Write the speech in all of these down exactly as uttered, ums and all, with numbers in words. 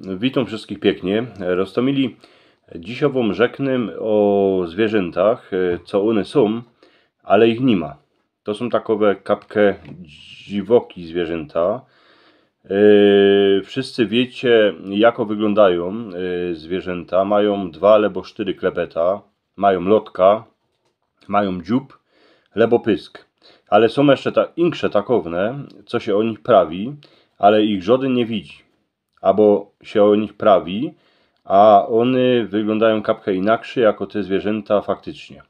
Witōm wszyskich piyknie. Roztōmili, dzisiŏj wōm rzeknã ô zwiyrzntach, e, co ône sōm, ale ich ni ma. To sōm takowe kapke dziwoki zwiyrzynta. E, wszyscy wiycie, jako wyglōndajōm, e, zwiyrzynta. Majōm dwa abo sztyry klepeta, majōm lotka, majōm dziōb, abo pysk. Ale sōm jeszcze ta, inksze takowne, co sie ô nich prawi, ale ich żŏdyn niy widzi. Abo sie ô nich prawi, a ône wyglōndajōm kapke inakszy jako te zwiyrzynta faktycznie.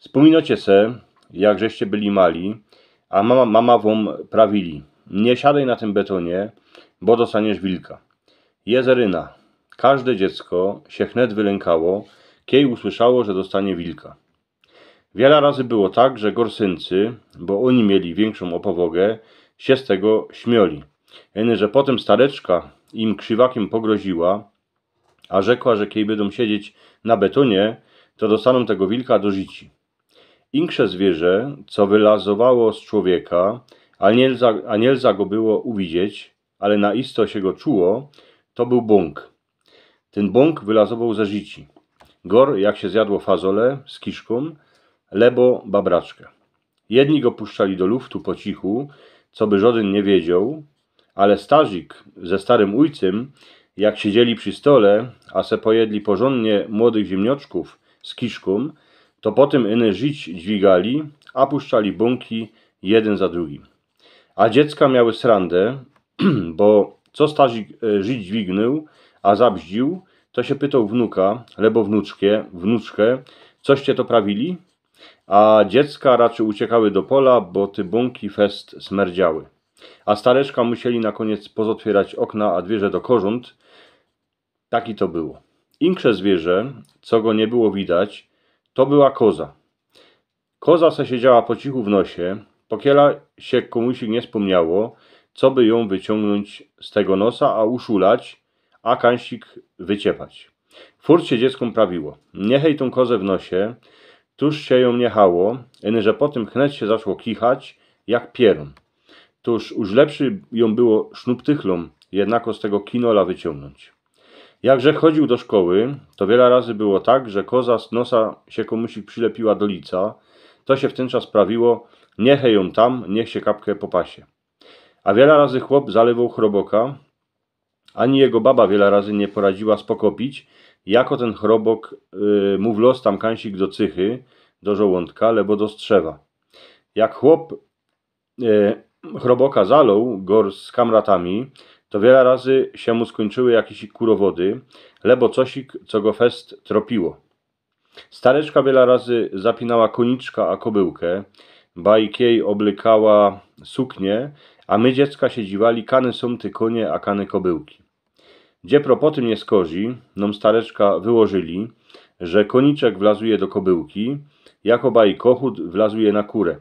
Spōminŏcie se, jak żeście byli mali, a mama, mama wōm prawili: „Niy siadej na tym betōnie, bo dostaniesz wilka”. Jezeryna. Kożde dziecko sie hnet wylynkało, kej usłyszało, że dostanie wilka. Wiela razy było tak, że gorsyncy, bo ôni mieli wiynkszōm ôpowŏgã, sie z tego śmioli. Ino że potym stareczka im krziwakym pogroziła, a rzekła, że kej bydōm siedzieć na betōnie, to dostanōm tego wilka do życi. Inksze zwiyrzę, co wylazowało z człowieka, a niy lza, a niy lza go było uwidzieć, ale na isto sie go czuło, to bōł bōnk. Tyn bōnk wylazowoł ze życi. Gor jak sie zjadło fazole z kiszkōm, abo babraczka. Jedni go puszczali do luftu po cichu, coby żŏdyn niy wiedzioł, ale starzik ze starym ôjcym, jak siedzieli przi stole, a se pojedli porzōndnie młodych ziymnioczkōw z kiszkōm, to potym ino żyć dźwigali, a puszczali bōnki jedyn za drugim. A dziecka miały srandã, bo co starzik, e, żyć dźwignył, a zabździł, to sie pytoł wnuka, abo wnuczkie, wnuczkã: „Coście to prawili?” A dziecka raczyj uciekały do pola, bo te bōnki fest smyrdziały. A stareczka musieli na kōniec pozotwiyrać ôkna a dwiyrze do korzōnd. Tak i to było. Inkrze zwiyrzę, co go niy było widać, to była koza. Koza se siedziała po cichu w nosie, pokiela sie kōmusik niy spōmniało, coby jōm wyciōngnōńć z tego nosa, a uszulać, a kańsik wyciepać. Furt sie dzieckōm prawiło: „Niechej tōm kozã w nosie”, tōż sie jōm niechało, ino że potym hnet sie zaczło kichać, jak pierōn. Tōż uż lepszy jōm było sznuptychlōm jednako z tego kinola wyciōngnōńć. Jak żech chodziōł do szkoły, to wiela razy było tak, że koza z nosa sie kōmusik przilepiła do lica, to sie w tyn czas prawiło: „Niechej jōm tam, niech sie kapke popasie”. A wiela razy chłop zalewoł chroboka, ani jego baba wiela razy niy poradziła spokopić, jako tyn chrobok, y, mu wlŏz tam kańsik do cychy, do żołōntka, abo do strzewa. Jak chłop, y, chroboka zalōł gor z kamratami, to wiela razy sie mu skōńczyły jakiś kurowody, abo cosik, co go fest tropiło. Stareczka wiela razy zapinała kōniczka a kobyłkã, bajkej ôblykała suknie, a my dziecka sie dziwali, kane sōm te kōnie, a kane kobyłki. Dziepro potym niy skorzij, nōm stareczka wyłożyli, że kōniczek wlazuje do kobyłki, jako baj kochut wlazuje na kurã.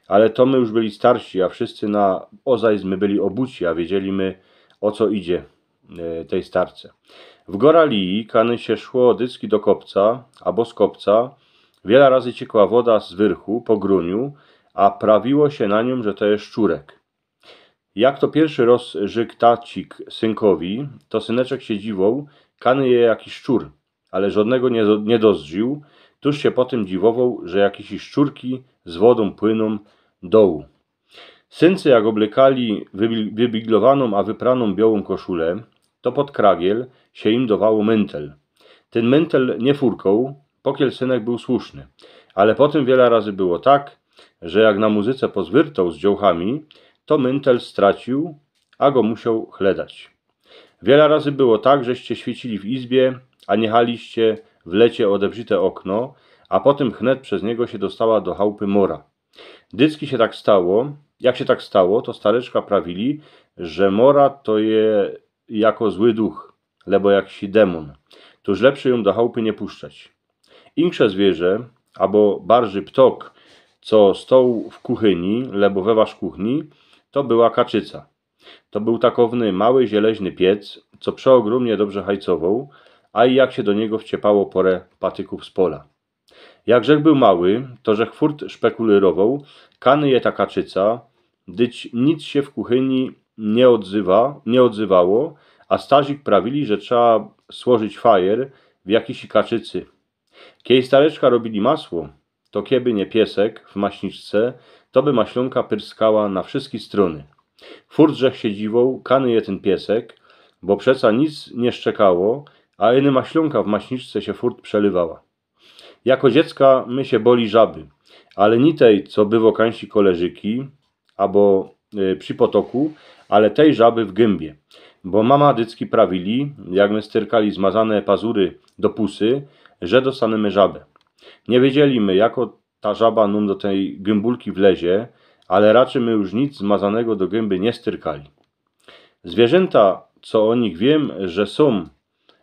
Ale to my uż byli starsi, a wszyscy na ôzajst my byli ôbuci, a wiedzieli my, ô co idzie, e, tyj starce. W Goralii, kany sie szło dycki do kopca, abo z kopca, wiela razy ciekła woda z wyrchu po grōniu, a prawiło sie na niōm, że to je szczurek. Jak to piyrszy roz rzyk tacik synkowi, to syneczek sie dziwoł, kany je jaki szczur, ale żodnego niy, niy dozdrzōł, tōż sie potym dziwowoł, że jakieś szczurki z wodōm płynōm dołu. Syncy jak ôblykali wybi-, wybiglowanōm a wypranōm biołōm koszulã, to pod kragiel sie im dowało myntel. Tyn myntel niy furkoł, pokiel synek bōł słuszny. Ale potym wiela razy było tak, że jak na muzyce pozwyrtoł z dziołchami, to myntel straciōł, a go musioł chledać. Wiela razy było tak, żeście świycili w izbie, a niechaliście w lecie ôdebrzite ôkno, a potym hnet bez niego sie dostała do chałpy mora. Dycki sie tak stało, jak sie tak stało, to stareczka prawili, że mora to je jako zły duch, lebo jakiś demōn. Tōż lepszy jōm do chałpy niy puszczać. Insze zwiyrzę, abo bardzij ptok, co stoł w kuchyni, lebo we waszkuchni, to była kaczyca. To bōł takowny mały, zieleźny piec, co przeôgrōmnie dobrze hajcowoł, a i jak sie do niego wciepało porã patykōw z pola. Jak żech bōł mały, to żech furt szpekulyrowoł, kany je ta kaczyca, dyć nic sie w kuchyni niy ôdzywa-, niy ôdzywało, A starzik prawili, że trzeba słożyć fajer w jakisi kaczycy. Kej stareczka robili masło, to keby niy piesek w maśniczce, to by maślōnka pyrskała na wszyjske strōny. Furt żech sie dziwoł, kany je tyn piesek, bo przeca nic niy szczekało, a ino maślōnka w maśniczce sie furt przelywała. Jako dziecka my sie boli żaby, ale niy tej, co było kańsi kole rzyki, abo y, przi potoku, ale tej żaby w gōmbie. Bo mama dycki prawili, jak my styrkali zmazane pazury do pusy, że dostanymy żabę. Niy wiedzieli my, jako ta żaba nōm do tyj gōmbulki wlezie, ale raczyj my już nic zmazanego do gōmby niy styrkali. Zwierzynta, co ô nich wiym, że sōm,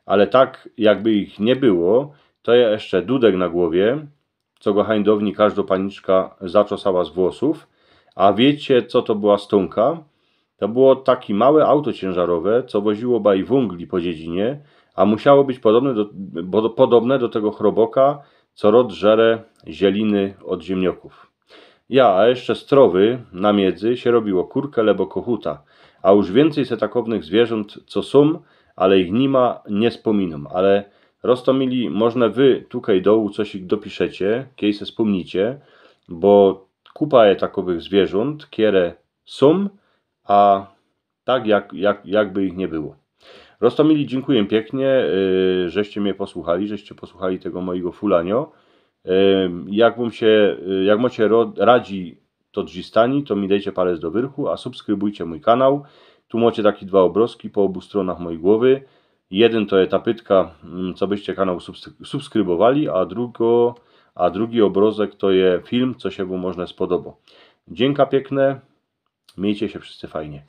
ale tak, jakby ich niy było, to je jeszcze dudek na głowie, co go hańdowni każdŏ paniczka zaczosała z włosōw. A wiycie, co to była stōnka? To było taki małe auto ciynżarowe, co woziło baj wōngli po dziedzinie, a musiało być podobne do, bo, podobne do tego chroboka, co rod żere zieliny ôd ziymniokōw. Ja, a jeszcze z trowy na miedzy sie robiło kurke lebo kochuta, a już wiyncyj se takownych zwierzōnt, co sōm, ale ich niy ma, niy spōminōm. Ale roztōmili, może wy tukej dołu coś dopiszecie, kej se spōmnicie, bo kupa je takowych zwierzōnt, kere sōm, a tak jak, jak, jakby ich niy było. Roztōmili, dziynkuję piyknie, y, żeście mie posłuchali, żeście posłuchali tego mojigo fulanio. Y, jak wōm sie, y, jak mocie ro, radzi to drzistani, to mi dejcie palec do wyrchu, a subskrybujcie mōj kanał. Tu mocie taki dwa ôbrozki po ôbu strōnach mojij głowy. Jedyn to je ta pytka, mm, co byście kanał subsky, subskrybowali, a drugo, a drugi ôbrozek to je film, co sie wōm może spodobo. Dziynka piykne, miejcie sie wszyscy fajnie.